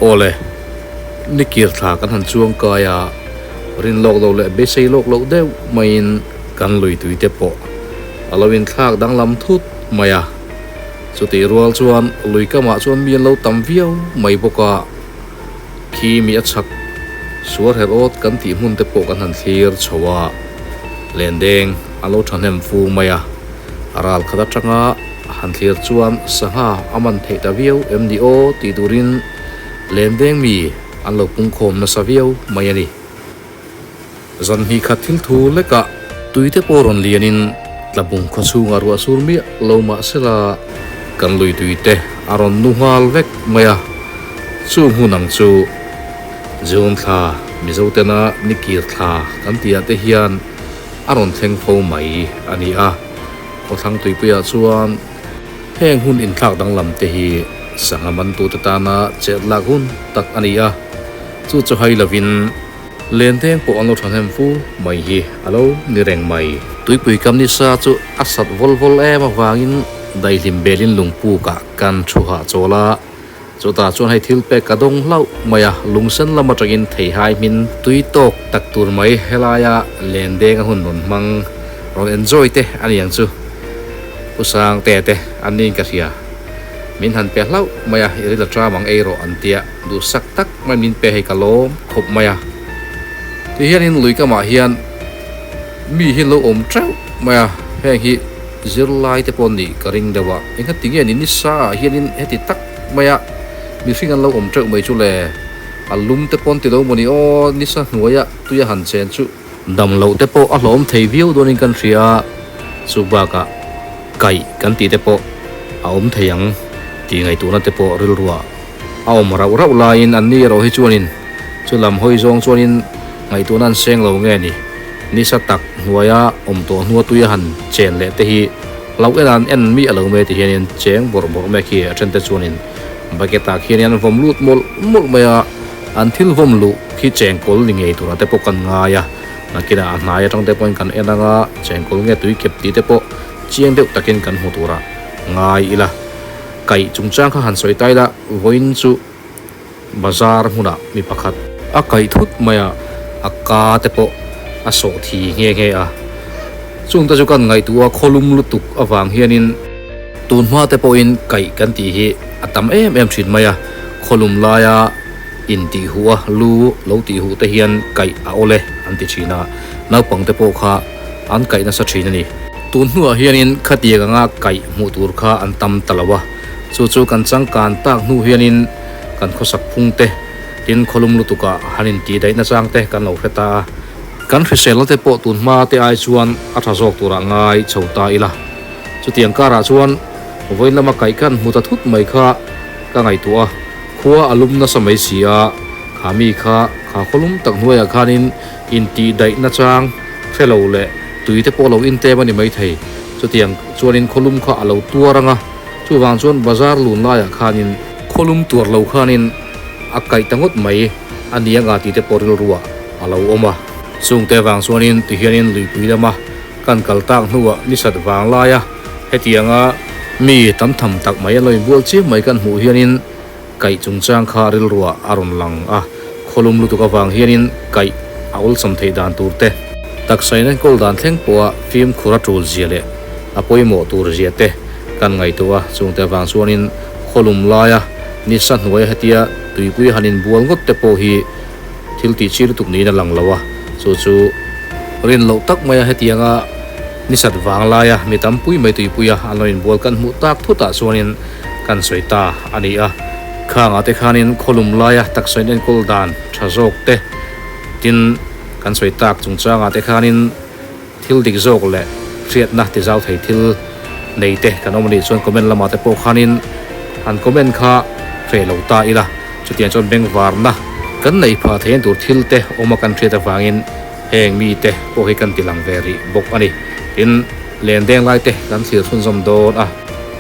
Awle, nikir thla kan han chuang kai a, rin lawk loh leh beisei lawk loh deuh maiin kan lui tui te pawh a lo inthlak danglam thut mai a. Chutih rual chuan lui kamah chuan mi an lo tam viau mai bawk a, khi mi a chhak suar herh awt kan tih hmun te pawh kan han thlir chho a, lendeng a lo thahnem fu mai a, ral khat atanga han thlir chuan sangha a man theih ta viau em ni aw tih turin lendeng mi an lo pungkhawm nasa viau mai a ni. Zan hnih khat thil thu lekah tuite pawh rawn lianin tlabung khaw chhungah ruah sur miah lo mah sela kan lui tuite a rawn nu nghal vek mai a, chu hmun ang chu June thla Mizo tena nikir thla kan tih ah te hian a rawn thleng fo mai a ni a, khawthlang tuipuiah chuan heng hun inthlak danglam te hi sangha mantute tana chet lak hun tak a ni a, chu chu hai lovin. Lendeng pawh an lo thahnem fu mai hi a lo ni reng mai. Tuipui kam nisa chu a sat vawl vawl em avangin daihlim belin lungpukah kan thu hahchawl a, chutah chuan hei thil pek ka dawng hlauh mai a, lungsen lam atangin theihai hmin tui tawk tak tur mai helaia lendeng a hun rawn hmang rawn enjoy te a ni ang chu. Pu Sangte te an niin ka hria. Min han pe hlauh mai a, i ril a tram ang ei rawh an tia. Duhsak tak mai min pe hei ka lawm khawp mai a. Ti hianin lui kamah hian mi hi lo awm teuh mai a, heng hi zirlai te pawh nih ka ring deuh a, engati nge ni nisa ah hianin heti tak mai a mihring an lo awm teuh mai chu le, a lum te pawh an ti lo maw ni aw, nisa hnuaia tui a han chen chu. Dam loh te pawh a hlawm thei viau dawnin kan hria a, chu bakah kaih kan tih te pawh a awm thei ang tih ngaihtuahna te pawh rilruah A awm rauh rauh laiin an ni erawh hi chuanin chu lam hawi zawng chuanin ngaihtuahna an seng lo nge ni? Nisa tak hnuaia awm tawh hnua tuia han chen leh te hi hlauh en an en miah lo mai ti hianin cheng bawrh bawrh mek hi a then te chuanin bucket ah khianin an vawm lut mawlh mawlh mai a, an thil vawm luh khi chengkawl ni ngei turah te pawh kan ngai a, nakinah a hnai atang te pawhin kan en anga chengkawl nge tui kep tih te pawh chiang deuh takin kan hmu turah ngai ila. Kaih chungchang kha han sawi ta ila, vawiin chu bazar hmunah mi pakhat a kaih thut mai a, a ka te pawh a sawh thi nghe nghe a. Chungte chu kan ngaihtuah a khawlum lutuk avang hianin tun hma te pawhin kaih kan tih hi a tam em em thin mai a, khawlum laia intih huh a, lu lo tih huh te hian kaih a awle an ti thin a, naupang te pawh kha an kaih nasa thin a ni. Tun hnuah hianin khatiang anga kaih hmuh tur kha an tam ta lo a, chu chu kan changkan tak hnu hianin kan khawsak phung te, tin khawlum lutukah han intih daih nachang te kan lo hre ta a. Kan hriselna te pawh tun hma te ai chuan a tha zawk turah ngai chho ta ila. Chutiang karah chuan vawiin lama kaih kan hmu ta thut mai kha ka ngaihtuah a, khua a lum nasa mai si a, kha mi kha kha khawlum tak hnuaiah khanin intih daih nachang hre lo leh tui te pawh lo intem a ni maithei. Chutiang chuanin khawlum kha a lo tuar ang a, chuvang chuan bazar lun laiah khanin khawlum tuar lo khanin a kaih ta ngawt mai a ni anga tih te pawh rilruah a lo awm a. Chungte vang chuanin tihianin luipui lama kan kal tak hnuah nisat vang laia hetianga mi tam tham tak mai a lo inbual chiam mai kan hmuh hianin Kaih chungchang kha rilruah a rawn lang a, khawlum lutuk avang hianin kaih a awlsam theih dan tur te, taksa in enkawl dan thleng pawha fimkhur a tul zia leh a pawimawh tur zia te kan ngaihtuah a, chungte avang chuanin khawlum laia nisa hnuaia hetia tuipui han inbual ngawt te pawh hi thil tih chi lutuk niin a lang lo a, chu chu rin loh tak maia hetianga nisat vang laia mi tampui mai tuipuia an lo inbual kan hmuh tak thutah chuanin kan sawi ta a ni a, khangah te khanin khawlum laia taksa in enkawl dan tha zawk te tin kan sawi tak chungchangah te khanin thil dik zawk leh hriatna ti zau thei thil nei te kan awm a nih chuan comment lamah te pawh khanin han comment kha hreh lo ta ila chutiang chuan bengvarna kan neih phah theih tur thil te awm a kan hriat avangin heng mite pawh hi kan ti lang ve rih bawk a ni. Tin, lendeng lai te kan thlir chhunzawm dawn a.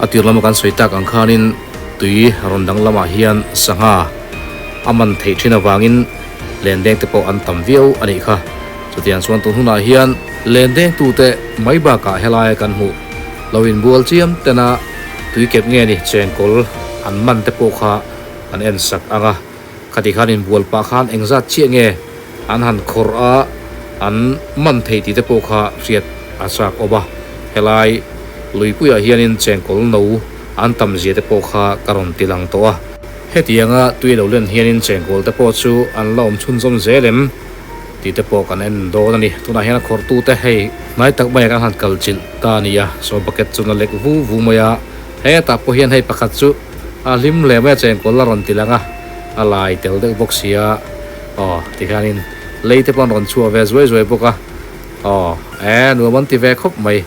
A tir lama kan sawi tak ang khanin tui rawn dang lamah hian sangha a man theih thin avangin lendeng te pawh an tam viau a nih kha. Chutiang chuan tun hunah hian lendeng tute mai bakah helaia kan hmuh lo inbual chiam tena tui kep nge ni chengkawl an man te pawh kha an en sak ang a. Khati khan inbual pah khan engzat chiah nge an han khawrh a, an man thei tih te pawh kha hriat a chak awm a. Helai luipuiah hianin chengkawl no an tam zia te pawh kha ka rawn ti lang tawh a. Hetianga tui lo len hianin chengkawl te pawh chu an la awm chhunzawm zel em tih te pawh kan en dawn a ni. Tunah hian a khawrhtute hei hnai tak maiah kan han kal chilh ta a ni a, saw bucket chu na lek vu vu mai a, hetah pawh hian hei pakhat chu a hlim hle mai a chengkawl a rawn ti lang a, a lai tel deuh bawk si a, aw tikhianin lei te pawh an rawn chhuah ve zuai zuai bawk a, aw e nuam an ti ve khawp mai.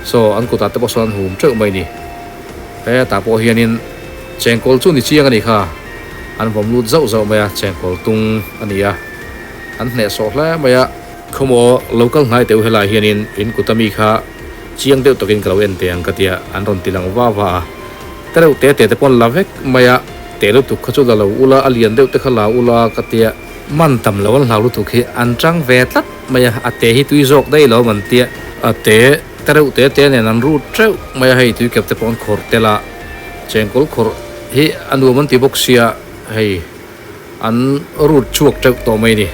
Saw an kutah te pawh sawn an hum teuh mai a ni. Hetah pawh hianin chengkawl chu ni chiang a nih kha, an vawm lut zauh zauh mai a, chengkawl tung a ni a, an hnehsawh hle mai a. Khawmaw lo kal hnai teuh helai hianin in kut ami kha chiang deuh takin ka lo en teh ang ka tia an rawn ti lang va va a. Te reuh te te te pawh an la vek mai a, teh lutuk kha chu la lo ula, a lian deuh te kha la ula ka tia. Man tam lo an hlau lutuk hi an tang ve tlat mai a, a te hi tui zawk daih lo an tia. A te te reuh te te nen an rut teuh mai a, hei tui kep te pawh an khawrh tel a, chengkawl khawrh hi a nuam an ti bawk sia, hei an rut chhuak teuh tawh mai a ni.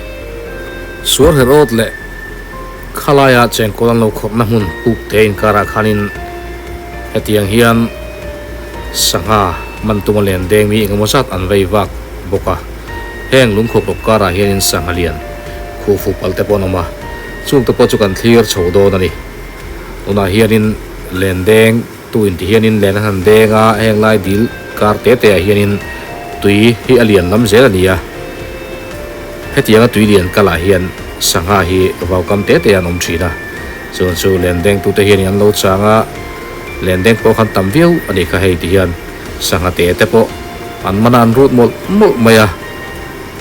Suar her awt leh khalaia chengkawl an lo khawrhna hmun puk te inkarah khanin hetiang hian sangha man tuma len deng mi engemaw zat an vei vak bawk a. Heng lungkhuap rawk karah hianin sangha lian khuh fuh palh te pawh an awm a, chung te pawh chu kan thlir chho dawn a ni. Tunah hianin len deng tu in ti hianin len an han deng a, heng lai dil kar te te ah hianin tui hi a lian lam zel a ni a. Hetianga tui lian kalah hian sangha hi vaukam te te ah an awm thin a, chuan chu len deng tu te hianin an lo chang a, len deng pawh khan tam viau a ni kha hei ti hian. Sangha te te pawh an man a, an rut mawlh mawlh mai a.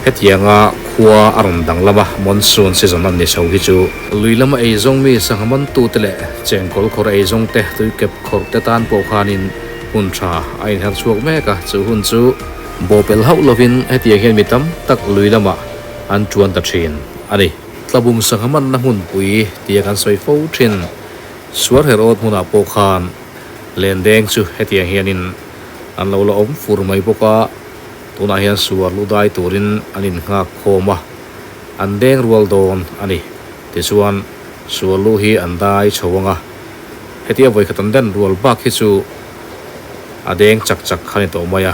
Hetianga khua a rawn danglam a, monsoon season an ni chho hi chu. Lui lama eizawng mi sangha mantute leh chengkawl khawr eizawng te, tuikep khawrh te tan pawh khanin hun tha a inher chhuak mek a. Chu hun chu bawhpelh hauh lovin hetiang hian mi tam tak lui lamah an tuan ta thin a ni. Tlabum sangha manna hmunpui tia kan sawi fo thin Suarherawt hmunah pawh khan Lendeng chu hetiang hianin an lo la awm fur mai bawk a, tunah hian suar lu dai turin an innghak khawm a, an deng rual dawn a ni. Tichuan, suar lu hi an dai chho ang a, hetia vawikhat an den rual bak hi chu a deng chak chak kha ni tawh mai a.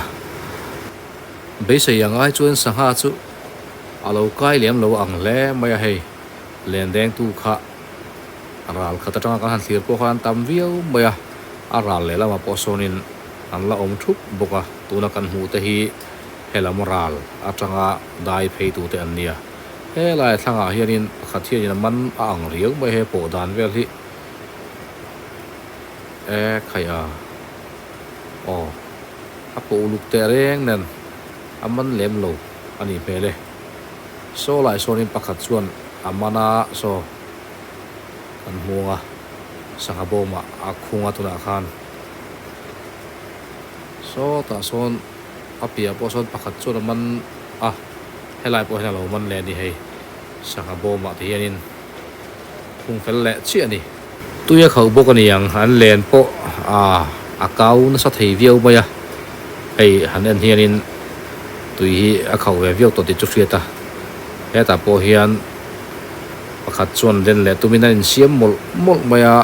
Beisei ang ai chuan sangha chu a lo kai lem lo ang hle mai a hei, lendengtu kha. Ral khat atanga kan han thlir pawh khan an tam viau mai a, a ral leh lamah pawh sawnin an la awm thup bawk a, tuna kan hmuh te hi helam ral atanga dai phei tute an nia. Helai thlangah hianin pakhat hianin a man a ang riau mai he pawh dan vel hi e khaih a aw a pawh uluk teh reng nen a man lem lo a nih hmel e. Saw lai sawnin pakhat chuan a man a saw. Kan hmuang a, sangha bawmah a khung a tunah khan sawtah sawn a piah pawh sawn pakhat chuan a man a, helai pawh hian a lo man leh a ni hei, sangha bawmah te hianin khung fel leh chiah a ni. Tui a khauh bawk a ni ang, an len pawh a a kau nasa thei viau mai a, hei han en hianin tui hi a khauh ve viau tawh tih chu hriat a, hetah pawh hian. Pakhat chuan den leh tumin an insiam mawlh mawlh mai a,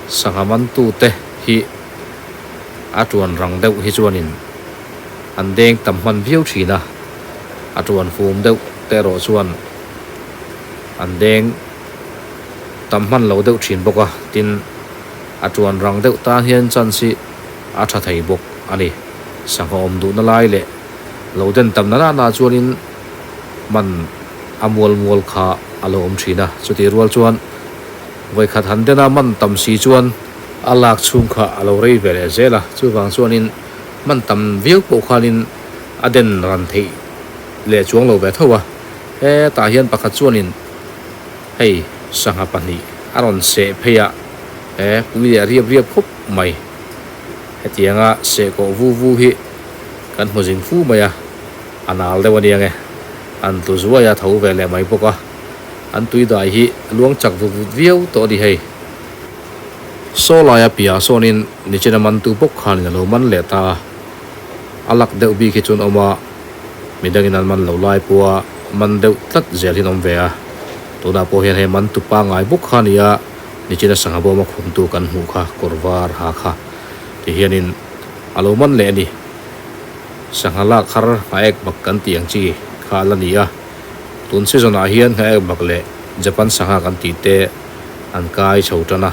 sangha mantute hi a tuan rang deuh hi chuanin an deng tam hman viau thin a, a tuan fum deuh te erawh chuan an deng tam hman lo deuh thin bawk a, tin a tuan rang deuh tan hian chance hi a tha thei bawk a ni. Sangha awm duhna lai leh lo den tam na nana chuanin man a mual mual kha a lo awm thin a, chutih rual chuan vawikhat han den a man tam si chuan a lak chhung kha a lo rei ve leh zel a, chuvang chuanin man tam viau pawh khanin a den ran theih leh chuang lo ve tho a, hetah hian pakhat chuanin hei sangha pahnih a rawn seh phei a, he pui leh riap riap khawp mai, hetianga seh kawh vu vu hi kan hmu zing fu mai a. A nal deuh a nia nge. An tlu zuai a tho ve leh mai bawk a. An tui dai hi a luang chak vut vut viau tawh a ni hei. Saw laia piah sawnin nichina mantu bawk khanin a lo man leh ta a. A lak deuh bik hi chu an awm a, midangin an man lo lai pawha man deuh tlat zel hi an awm ve a. Tunah pawh hian hei man tu pangngai bawk kha a ni a, nichina sangha bawma khumtu kan hmuh kha kawr var ha kha ti hianin a lo man leh a ni. Sangha lak har nghaek bak kan tih ang chi kha a la ni a, tun season ah hian nghaek bak leh Japan sangha kan tih te an kai chho tan a,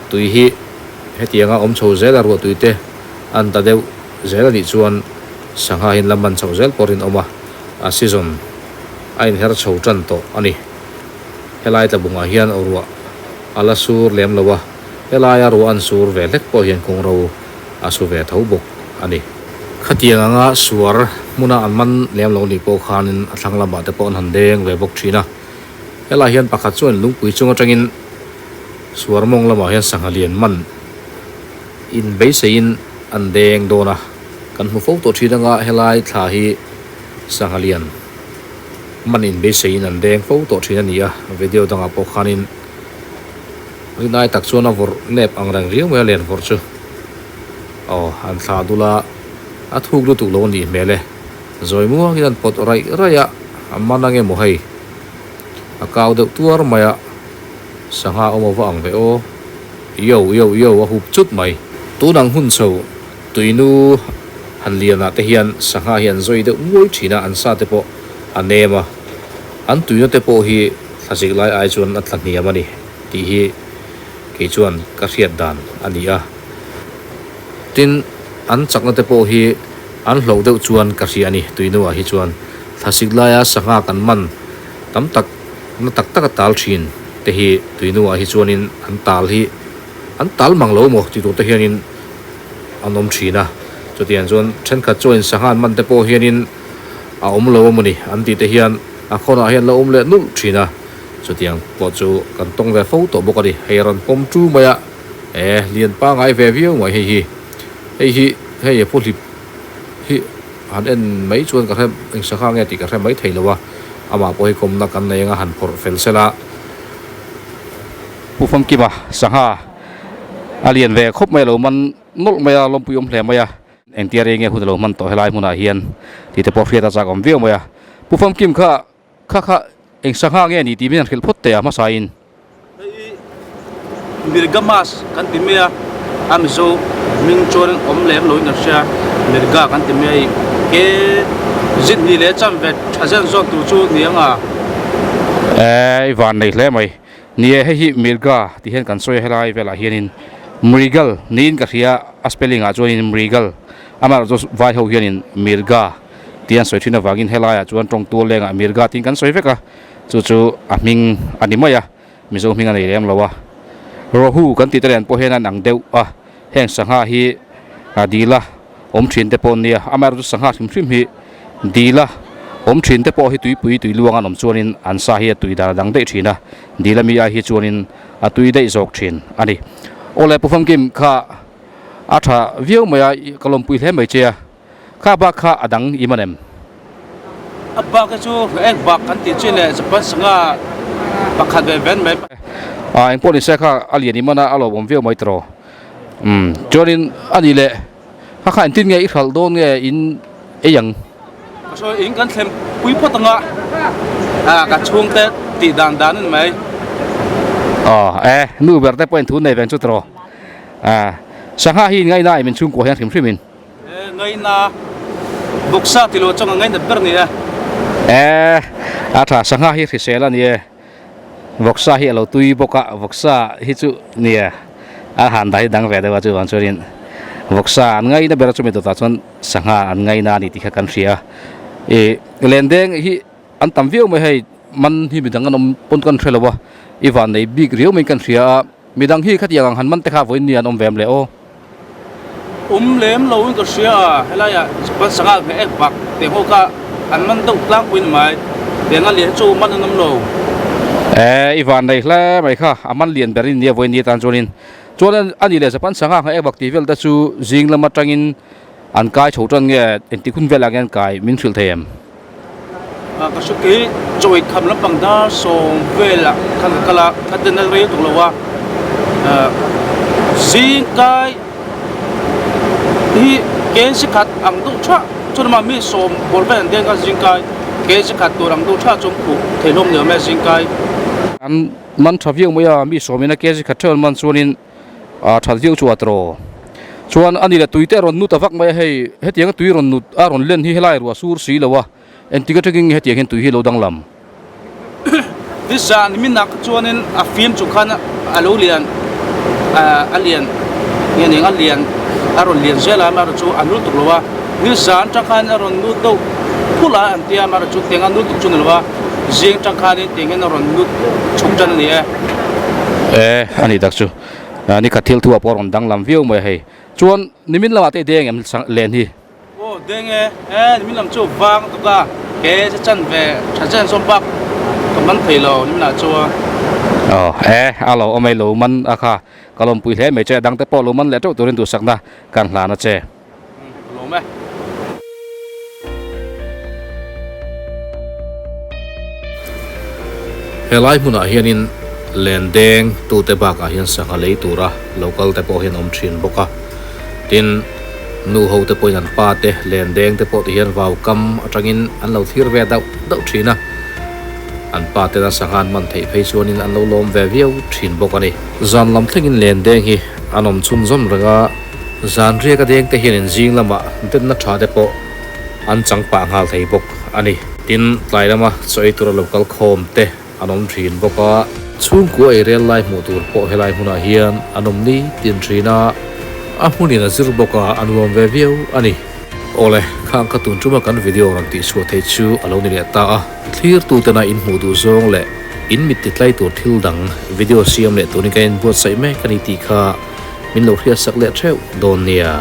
tui hi hetianga awm chho zel a ruah tui te an ta deuh zel a nih chuan sangha hian la man chhoh zel pawh rinawm a, a season a inher chho tan tawh a ni. Helai tlabungah hian ruah a la sur lem lo a, helaia ruah an sur ve hlek pawh hian kawngro a su ve tho bawk a ni. Khatiang anga suar hmuna an man lem lo nih pawh khanin a thlang lamah te pawh an han deng ve bawk thin a. Helai hian pakhat chuan lungpui chung atangin suar mawng lamah hian sangha lian man in beiseiin an deng dawn a. Kan hmu fo tawh thin anga helai thla hi sangha lian man in beiseiin an deng fo tawh thin a ni a. Video dangah pawh khanin rinai tak chuan a vawrh nep ang reng riau mai a len vawrh chu. Aw, an thlah dul a, a thuk lutuk lo a nih hmel e. Zawi muangin an pawt raih raih a, a man ang emaw hei? A kau deuh tuar mai a, sangha awm ava ang ve aw. Io, io, io a hup chut mai. Tun ang hun chho tuinu han lianah te hian sangha hi an zawi deuh nguai thin a, an sa te pawh a nem a, an tuina te pawh hi thlazik lai ai chuan a tla hniam a ni tih hi kei chuan ka hriat dan a ni a. Tin, an chakna te pawh hi an hloh deuh chuan ka hria a ni, tuinuah hi chuan thlasik laia sangha kan man tam tak na tak taka tal thin te hi tuinuah hi chuanin an tal hi an tal mang lo maw ti tur te hianin an awm thin a. Chutiang chuan thenkhat chuanin sangha an man te pawh hianin a awm lo a mawni an tih te hian a khawnah hian la awm leh nulh thin a. Chutiang pawh chu kan tawng ve fo tawh bawk a ni. Hei a rawn pawm tu mai a, e lian pangngai ve viau mai hei hi. Hei hi hei a phu hlip hi han en mai chuan ka hre eng sangha nge tih ka hre mai thei lo a, amah pawh hi kawmna kan nei anga han phawrh fel sela. Pu Famkima sangha a lian ve khawp mai a lo man nawlh mai a, lawmpui awm hle mai a. Engtia rei nge hun a lo hman tawh helai hmunah hian tih te pawh hriat a chak awm viau mai a. Pu Famkim kha Kha kha eng sangha nge ni tih min han hrilh phawt teh a hmasain. Hei Mirga Mas kan ti mai a, a Mizo hming chuan awm lem loin kan hria, Mirga kan ti mai a, ke zit hnih leh cham ve tha zen zawk tur chu ni ang a. Eh i van nei hle mai. Ni e hei hi Mirga tih hian kan sawi a helai velah hianin Mrigal niin ka hria a spelling ah chuanin Mrigal amaherawhchu vai ho hianin Mirga. tih an sawi thin avangin helaiah chuan tawng tual lengah Mirga tiin kan sawi vek a, chu chu a hming a ni mai a, Mizo hming a nei lem lo a. Rohu kan tih te nen pawh hian an ang deuh a, heng sangha hi dila awm thin te pawh an nia, amaherawhchu sangha hrim hrim hi dila awm thin te pawh hi tuipui tui luang an awm chuanin an sa hi a tui dan a dang daih thin a, dila mi ai hi chuanin a tui daih zawk thin a ni. Awle Pu Famkim kha a tha viau mai a, ka lawmpui hle mai che a. Kha bak kha a dang i man em? A bak hi chu eng bak kan tih chi le Japan sangha pakhat ve ven mai. A eng pawh ni se kha a lian i man a, a lawmawm viau mai tawh. Umm chuanin a ni le kha kha engtin nge i hralh dawn nge in ei ang? Ka sawi in kan thlem pui phawt ang a, a ka chhungte tih dan dan a ni mai. Aw e nu ber te pawh in thu nei ve ang chu tawh. A sangha hi in ngaina em in chhungkua hian hrim hrim in? Ngaina bawksa ti lo chuan a ngainat ber ni e. E, a tha sangha hi hrisel a ni e. Vawksa hi a lo tui bawk a, vawksa hi chu nia a han dah hi dang ve deuh a chuvang chuanin vawksa an ngaina ber a chumi dawtah chuan sangha an ngaina a ni tih kha kan hria a. I lendeng hi an tam viau mai hei man hi midang an awm pawn kan hre lo a, i van nei bik riau mai kan hria a. Midang hi khatiang ang han man te kha vawiin ni an awm ve em le aw? Awm lem lo in ka hria a, helaiah Japan sangha hmeh ek bak teh ho kha an man deuh tlangpui ni mai, tiang a lian chu man an awm lo. E, i van nei hle mai kha, a man lian ber in nia vawiin ni atan chuanin. Chuan a ni leh Japan sangha hmeh ek bak tih vel te chu zing lam atangin An kai chho tan nge engtik hun velah nge an kai min hrilh thei em? Ka hre kei chawi kham lampang dar sawm velah khan ka kal a, ka den a rei tuk lo a, zing kai hi Kg khat ang deuh thah chuan ama mi sawm bawr vel an deng kha zingkai kg khat tur ang deuh thah chu an khuh thei hlawm ni awm e zingkai. An man tha viau mai a, mi sawmin a kg khat theuh an man chuanin a that viau chu a tawh. Chuan a ni le tui te a rawn nut a vak mai a hei hetianga tui rawn nut a rawn len hi helai ruah sur si lo a. Engtik atangin nge hetiang hian tui hi lo danglam? Nizan minak chuanin a fim chung khan a lo lian a lian nge ning a lian a rawn lian zel a amaherawh chu a nul tuk lo a, nizan tang khan a rawn nut deuh phulh a an tia amaherawh chu tiang a nul tuk chu ni lo a, zing tang khanin tiang hian a rawn nut chhuk tan a ni e. E, a nih tak chu. Nikhat thil thu ah pawh a rawn danglam viau mai a hei. Chuan nimin lamah te i deng em len hi? Aw deng e, e nimin lam chu vang tuk a, ke che chan ve tha chen sawm bak ka man thei lo nimin ah chuan. Aw e, a lo awm ei lo man a kha, ka lawmpui hle mai che, dang te pawh lo man leh teuh turin duhsakna kan hlan a che. Ka lawm e. Helai hmunah hianin len deng tute bakah hian sangha lei tura lo kal te pawh hian awm thin bawk a, tin nu ho te pawhin an pa te len deng te pawh ti hian vau kam atangin an lo thlir ve dauh dauh thin a, an pa tena sangha an man theih phei chuanin an lo lawm ve viau thin bawk a ni. Zan lam thlengin len deng hi an awm chhunzawm reng a, zan riak a deng te hianin zing lamah denna tha te pawh an chang pah nghal thei bawk a ni. Tin, tlai lama chaw ei tura lo kal khawm te an awm thin bawk a. Chhungkua ei rel lai hmuh tur pawh helai hmunah hian an awm ni tin thin a, a hmunin a zir bawk a, a nuam ve viau a ni. Awle, khang kha tun tuma kan video rawn tihchhuah theih chu a lo ni leh ta a, thlirtutena in hmuh duh zawng leh in mit titlai tur thil dang video siam leh turin ka inbuatsaih mek a ni tih kha min lo hriatsak leh theuh dawn nia.